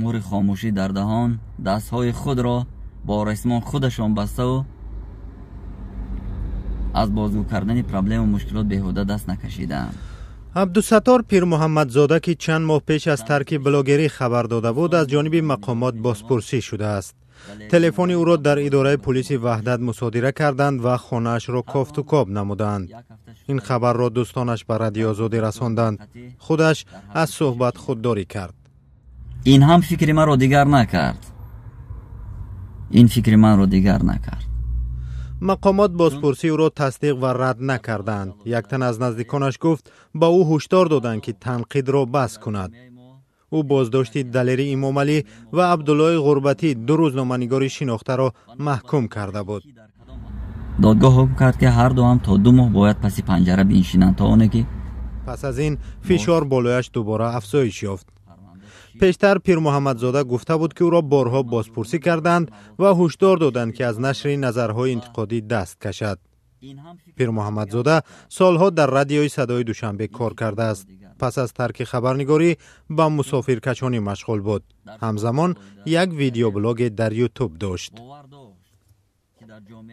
Муҳри хомӯшӣ дар даҳон, дастҳои худро бо ресмон худашон баставу аз бозгӯ кардани проблему мушкилот беҳуда даст накашидаанд. Абдусаттор Пирмуҳаммадзода, ки чанд моҳ пеш аз тарки блогерӣ хабар дода буд, аз ҷониби мақомот бозпурсӣ шудааст. Телефони ӯро дар идораи пулиси Ваҳдат мусодира карданд ва хонаашро кофтукоб намуданд. Ин хабарро дӯстонаш ба Радиои Озодӣ расонданд. Худаш аз суҳбат худдорӣ кард. Ин ҳам фикри маро дигар накард, ин фикри манро дигар накард. Мақомот бозпурсии ӯро тасдиқ ва рад накарданд. Як тан аз наздиконаш гуфт, ба ӯ ҳушдор доданд, ки танқидро бас кунад. Ӯ боздошти Далери Имомалӣ ва Абдуллои Ғурбатӣ, ду рӯзноманигори шинохтаро маҳкум карда буд. Додгоҳ ҳукм кард, ки ҳар дуам то 2 моҳ бояд паси панҷара биншинанд, то оне ки Пас аз ин фишор болояш дубора афзоиш ёфт. Пештар Пирмуҳаммадзода гуфта буд, ки ӯро борҳо бозпурсӣ карданд ва ҳушдор доданд, ки аз нашри назарҳои интиқодӣ даст кашад. Пирмуҳаммадзода солҳо дар Радиои Садои Душанбе кор кардааст. Пас аз тарки хабарнигорӣ ба мусофиркашонӣ машғул буд. Ҳамзамон як видеоблоге дар Ютуб дошт.